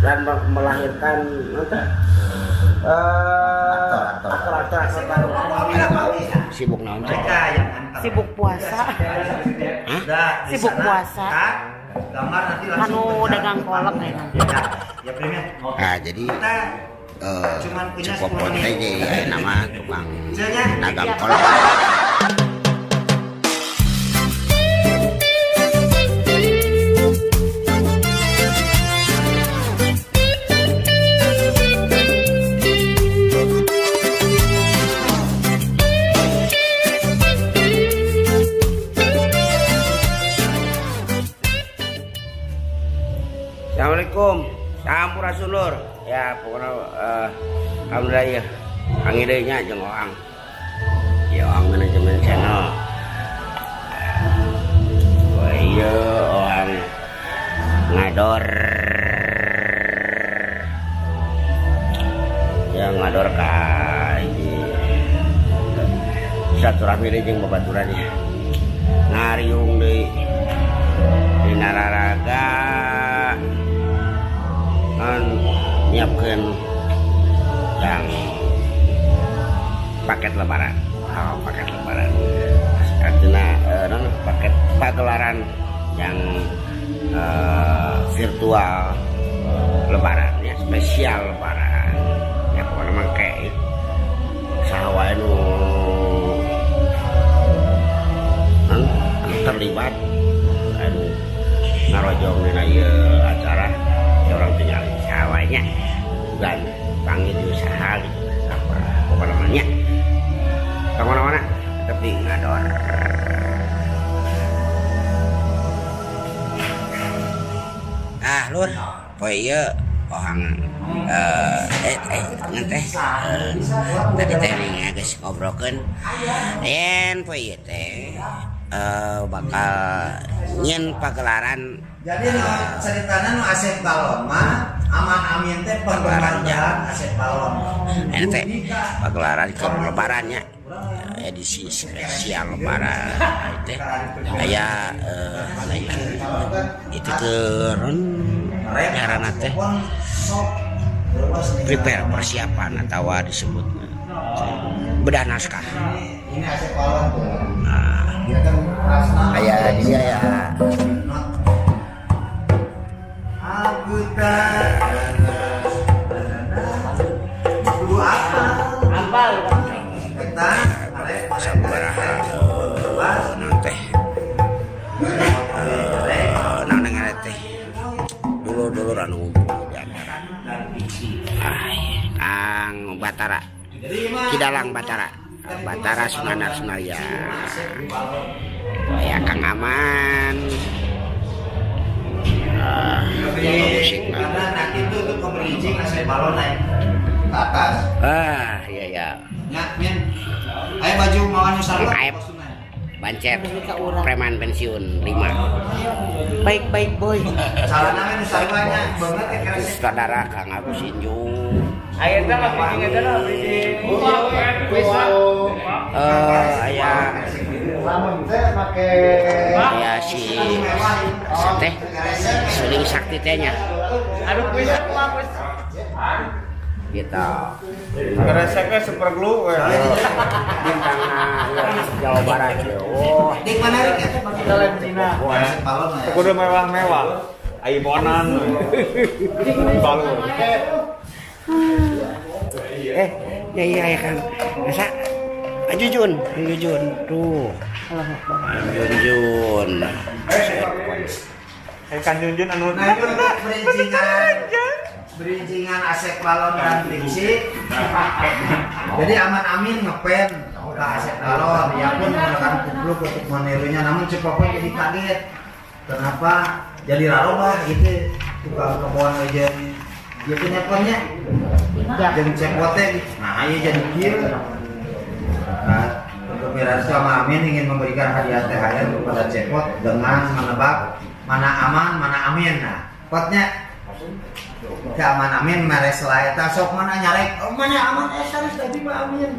Dan melahirkan aktor-aktor baru. Sibuk naon sih? Sibuk puasa. Hah? Sibuk puasa. Anu dagang kolak ya. Nah, jadi cukup teh jadi nama tukang dagang kolak. Assalamualaikum, sampurasun lur. Ya pokoknya alhamdulillah ya. Angin deui nya jeung Oang. Ya Oang manajemen channel. Wah iya Oang ngador. Ya ngador ka silaturahmi deui jeung babaturan ya. Ngariung deui dina raraga. Nyiapkan yang paket lebaran, oh, paket lebaran, artinya paket pagelaran yang virtual lebaran, ya spesial lebaran, ya pokoknya mah kayak saha nu terlibat, anu ngarojong dina ieu acara. Orang tinggal sawahnya bukan panggil usaha gitu apa apa namanya kemana-mana tapi ngador. Ah lur poe ieu orang teh tadi teh geus ngobrolkeun yen poe ieu teh bakal nyen pagelaran. Jadi nu ceritana nu Asep Balon mah Aman Amin teh penggemar Asep Balon. Ini teh pagelaran ke lebarannya edisi spesial lebaran teh aya itu keureun ngaranna teh prepare persiapan atawa disebut bedah naskah. Ini Asep Balon tuh. Nah, aya dia ya. Dulur-dulur anu ngumpul di antara Kang Batara Kidalang Batara Batara Sunanar Sunaria ya Kang Aman. Musik itu untuk pemerincing Asep Balon naik ke atas. Ah iya ya. Ya, min. Ayo baju mawan sarua. Bancet preman pensiun 5. Baik-baik boy. Salana nu sarua banget ya sutradara Kang Agus Inju. Ayeuna mah bridging eta lah bridging. Aya lamun teh make ya si teh Suling Sakti teh nya. Aduh kuis mah kuis. Gitu. Resepnya super glue we. Bintangna Jawa Barat. Oh, di mana rek eta dalam Cina. Kudu mewah-mewah. Aibonan. Balon. Ya iya ya Kang. Masa Jujun, Jujun tuh. Jujun. Kang Junjun anu berincingan Asep Balon dan Fiksi. Jadi Aman Amin ngepen ke Asep Balon, dia pun menggunakan kupluk untuk menirunya, namun Cepopon jadi kaget. Kenapa jadi rarobah gitu tukang kebon aja gitu nyeponnya. Jadi cepote, nah iya jadi kieu. Nah, untuk Mirarso sama Amin ingin memberikan hadiah THR kepada Cepot dengan menebak mana aman, mana amin. Nah, potnya ke Aman Amin mere selaeta sok mana nyarek, oh mana aman harus tadi mah Amin.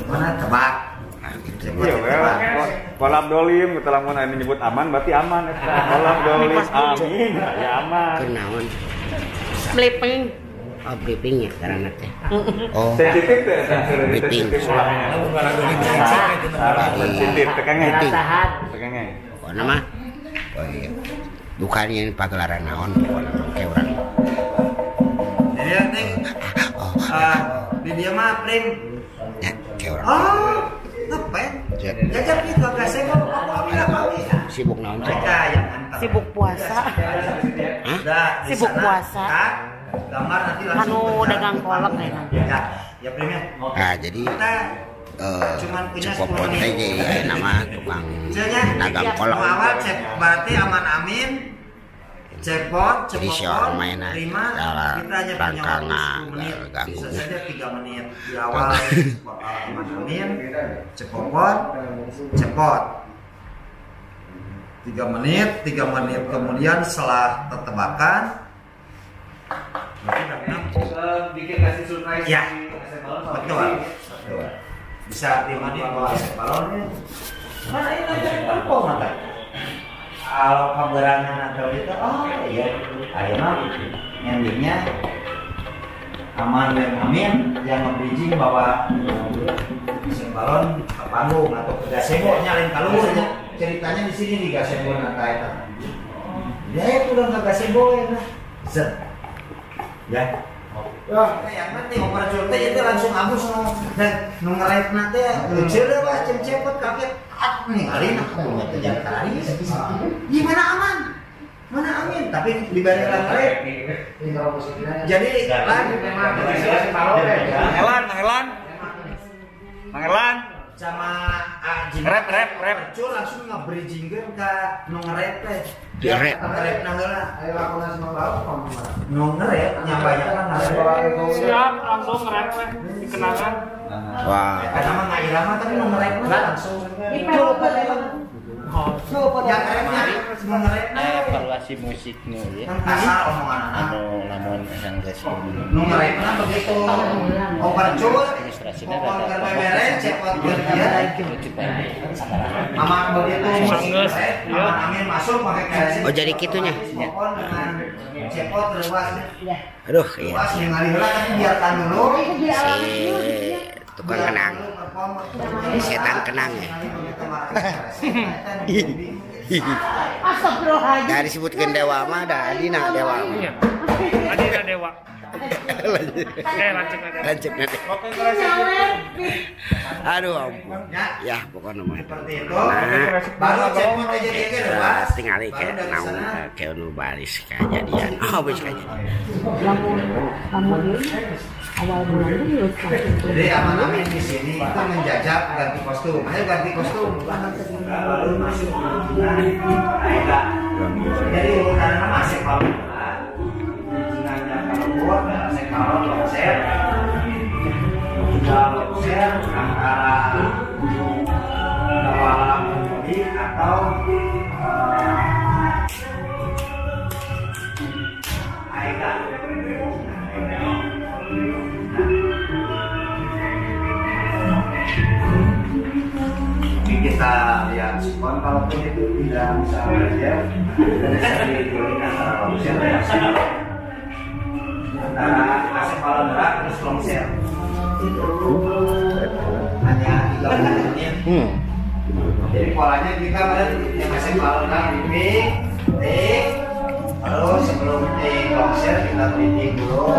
Mana tebak. Nah, gitu. Iya, kolab dolim kita lamun anu nyebut aman berarti aman eta. Kolab dolim amin ya aman. Kunaon? Blipping. Oh, briefing ya karena teh. Oh. Sensitif teh eta. Briefing. Sensitif tekangnya. Tekangnya. Pokoknya mah. Oh iya. Bukan yang pagelaran naon pokoknya kayak orang. Jadi neng di dia mah prim. Ya, kayak orang. Oh, ngepen. Jajak gitu gazebo aku ambil apa. Sibuk naon teh? Sibuk puasa. Hah? Sibuk puasa. Gambar nanti langsung anu dagang kolak ya. Ya, ya primnya. Nah, jadi cuman punya Cepopon teh jadi nama tukang dagang kolak. Awal cek berarti aman amin. Cepot, jadi si orang mainnya kita hanya punya waktu 10 menit, bisa saja 3 menit di awal. Aman amin, cepopon, cepot. 3 menit, 3 menit kemudian setelah tetebakan bikin kasih surprise ya, betul, betul. Bisa 5 menit bawa Asep Balon. Mana ini nanti perform mata. Kalau keberangan atau itu, oh iya, akhirnya endingnya aman dan amin yang nge-bridging bawa Asep Balon ke panggung atau ke gazebo nyalin kaluhurnya. Ceritanya di sini di gazebo nata eta. Ya itu udah ke gazebo ya nah. Set. Ya. Wah, yang penting operator teh itu langsung abus dan nu ngerepna teh leuceul wah cepet kaget ah ninggalin aku teh jangan lari. Gimana aman? Mana amin? Tapi diberi ngerep. Jadi lagi memang Elan, Elan. Elan sama rep rep rep. Cul langsung nge-bridgingkeun ka nu ngerep teh. Direp. Ngerep na heula. Nu ngerep nya banyak kan ngerep. Siap, langsung ngerep weh dikenalkan. Wah. Karena mah ngairama tapi nu ngerep langsung. Yang ngerepnya nu ngerepna evaluasi musiknya ya. Asal omongan anak. Anu lamun yang geus nu ngerepna begitu. Opercul ilustrasina rada beres cepot dia. Aman begitu musik aman angin masuk pakai keresek. Oh jadi kitunya. Cepot luas. Aduh iya. Luas ningali heula tapi biarkan dulu. Si tukang kenang. Setan kenang ya. Astagfirullahaladzim. Dari disebutkan dewa mah da adina dewa mah. Adina dewa. Lanjut nanti. Aduh ampun. Ya pokoknya mah. Seperti itu. Baru cepot aja dia tinggali kayak naon kayak nu baris kejadian. Oh baris kejadian. Awal bulan itu jadi aman amin di sini itu menjajak ganti kostum. Ayo ganti kostum. Lalu masuk. Jadi urutannya masih kalau Asep Balon longser, sudah longser antara kepala pembeli atau Aika. Ini kita lihat spon kalaupun itu tidak bisa belajar dari segi antara longser dan antara Asep Balon berat terus longser hanya 30 menit. Jadi polanya kita pada yang Asep Balon berat briefing, take, lalu sebelum take longser kita briefing dulu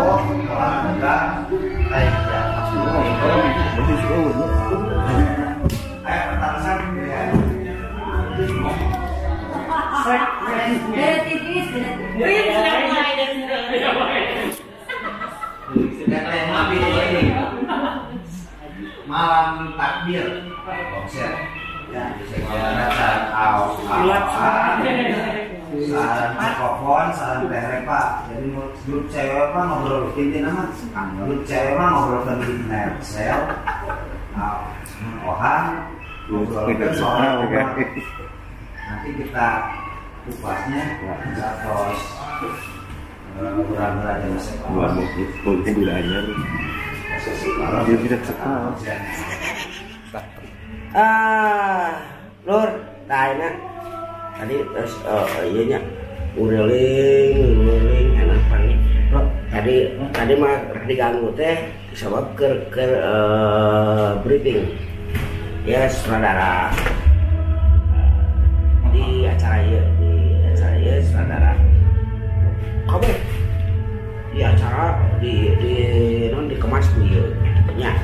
pola tegak, take ya. Ayo pertaruhan ya. Beda tipis, beda tipis. Sudah mulai dari sudah tema ini malam takbir konser ya saran mikrofon saran teh repa. Jadi grup cewek mah ngobrol intinya mah grup cewek mah ngobrol tentang sel ohan ngobrol soal nanti kita kupasnya terus kurang belajar sekolah. Dia tidak sekolah. Ah, lur, tah ayeuna tadi terus ieu nya nguriling enak panggih. Tadi mah diganggu teh sebab keur briefing. Ya sutradara di acara ieu, sutradara kabeh di acara di non dikemas ku ieu nya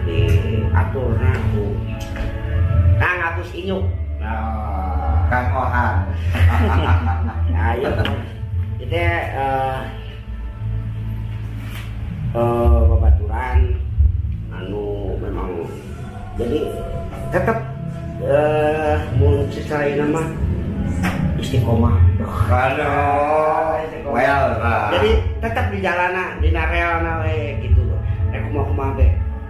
diaturna ku Kang Agus Inyuk. Kang Ohan. Nah, iya. Kita babaturan anu memang jadi tetap mun secara ieu mah istiqomah. Aduh, well. Jadi tetap di jalana, di relna we gitu. Rek kumaha-kumaha be.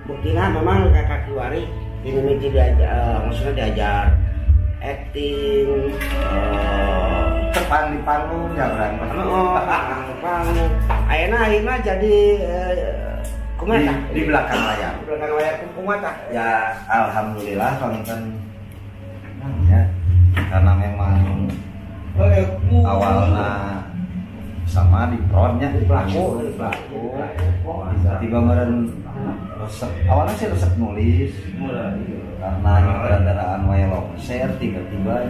Buktina memang kakak kiwari ini mimiti diajar, maksudnya diajar acting, tepang di panggung ya berang. Oh, panggung. Ayeuna akhirna jadi kumaha di belakang layar. Di belakang layar kumaha tah? Ya alhamdulillah konten ya karena memang awalnya sama di frontnya di pelaku, tiba-tiba meren resep, awalnya sih resep nulis karena nyutradaraan wae longser, tiba-tiba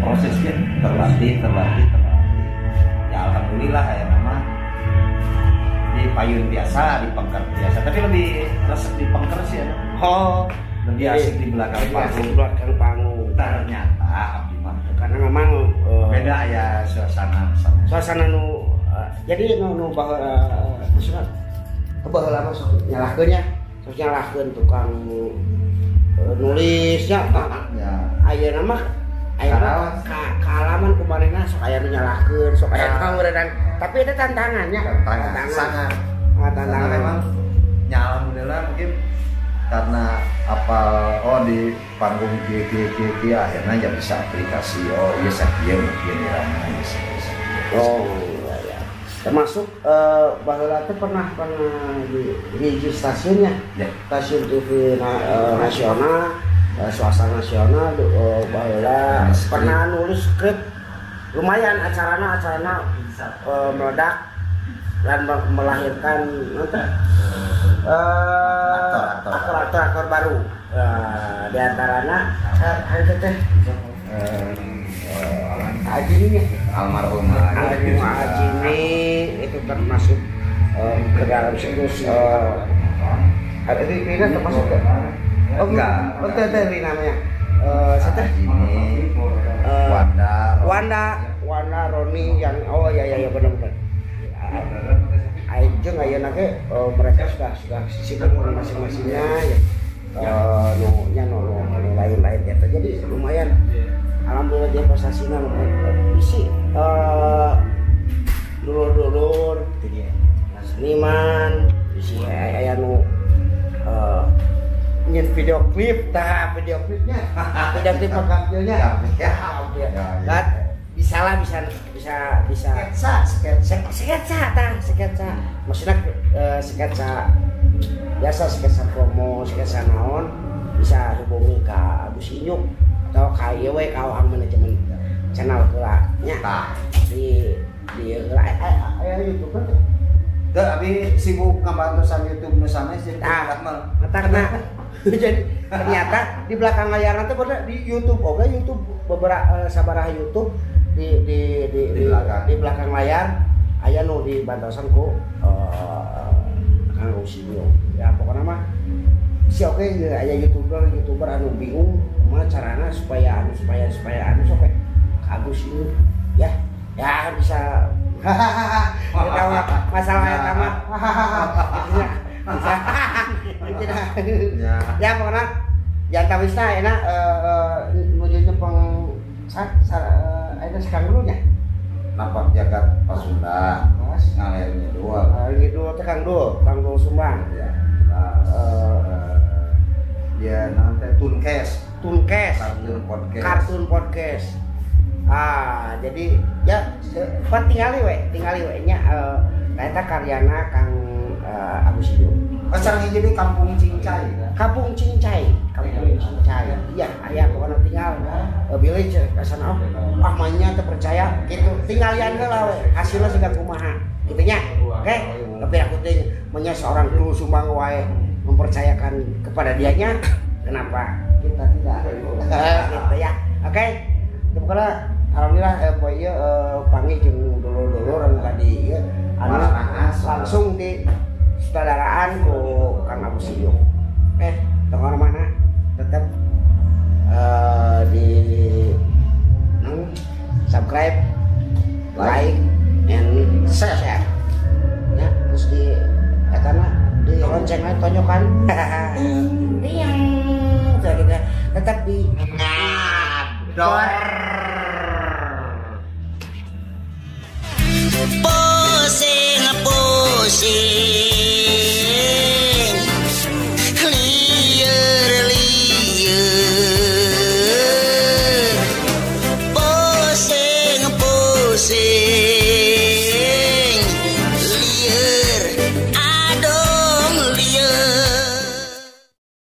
prosesnya terlatih ya alhamdulillah kayak nama di payun biasa, di pengker biasa, tapi lebih resep di pengker sih ya. Oh, lebih asik di belakang panggung. Di belakang panggung ternyata abdi mah karena memang beda ya suasana nu jadi nu bahwa maksudna baheula mah sok nyalahkeun nya, sok nyalahkeun tukang nulisnya ya. Ayeuna mah ayeuna kaalaman ku manehna sok aya nu nyalahkeun, sok aya nu ngeureunang, tapi itu tantangannya, tantangan sangat tantangan memang nya alhamdulillah mungkin karena apal oh di panggung kieu akhirnya ya bisa aplikasi oh iya sakieu mungkin irama bisa. Oh iya ya. Termasuk baheula teh pernah di stasiunnya ya. Stasiun TV nasional, swasta nasional, baheula pernah nulis skrip lumayan acarana meledak dan melahirkan aktor baru. Di antaranya harga teh Ajini ya, almarhum Ajini itu termasuk ke dalam situs ada Rina termasuk gak? Oh enggak, oh teh Rina namanya. Siapa? Ajini, Wanda, Roni yang oh ya benar-benar. Aja nggak ya nake mereka sudah sibuk masing-masingnya ya. Nu lain-lain gitu. Jadi lumayan. Alhamdulillah dia prestasinya lumayan. Isi dulur-dulur seniman, isi aya nu nyen video klip, tah video klipnya, video klip pengkampilnya. Ya, bisa lah, bisa sketsa tah, sketsa. Maksudnya sketsa biasa, sketsa promo, sketsa naon bisa hubungi ke Agus Inyuk atau ka ieu we ka Oang manajemen channel heula nya. Di heula aya YouTube teh. Teu abi sibuk ngabantosan YouTube nu sanes jadi karena jadi ternyata di belakang layar nanti bener di YouTube oke YouTube beberapa sabaraha YouTube di belakang layar aya nu dibantosan ku Kang Rusinyo. Ya pokoknya mah si oke aya YouTuber anu bingung kumaha carana supaya anu supaya anu sok Agus ini ya bisa hahaha masalah eta mah bisa ya pokoknya jangan wisna enak menuju nyepeng ayeuna sekarang dulu nya napak jagat Pasundan ngalir ngidul ngidul teh Kang Dul Sumbang ya ya nanti Tunkes kartun podcast. Ah, jadi ya pan tingali we nya eta karyana Kang Agus Ijo. Oh, sareng hiji deui Kampung Cincai. Kampung Cincai, Kampung Cincai. Iya, aya pokona tinggal bilih ka sana. Ah, mainnya teu percaya gitu. Tinggalian heula we, hasilna siga kumaha. Kitu nya. Oke, tapi aku ting menya seorang dulu Sumbang wae mempercayakan kepada dianya, kenapa kita tidak? Gitu ya. Oke. Pokoknya alhamdulillah poe ieu panggih jeung dulur-dulur anu tadi ieu anu langsung di sutradaraan ku Kang Agus Ijo. Tong mana tetap di subscribe, like, and share. Ya, terus di etana di loncengnya tonyokan. Tiang. Kita tetap di ngador.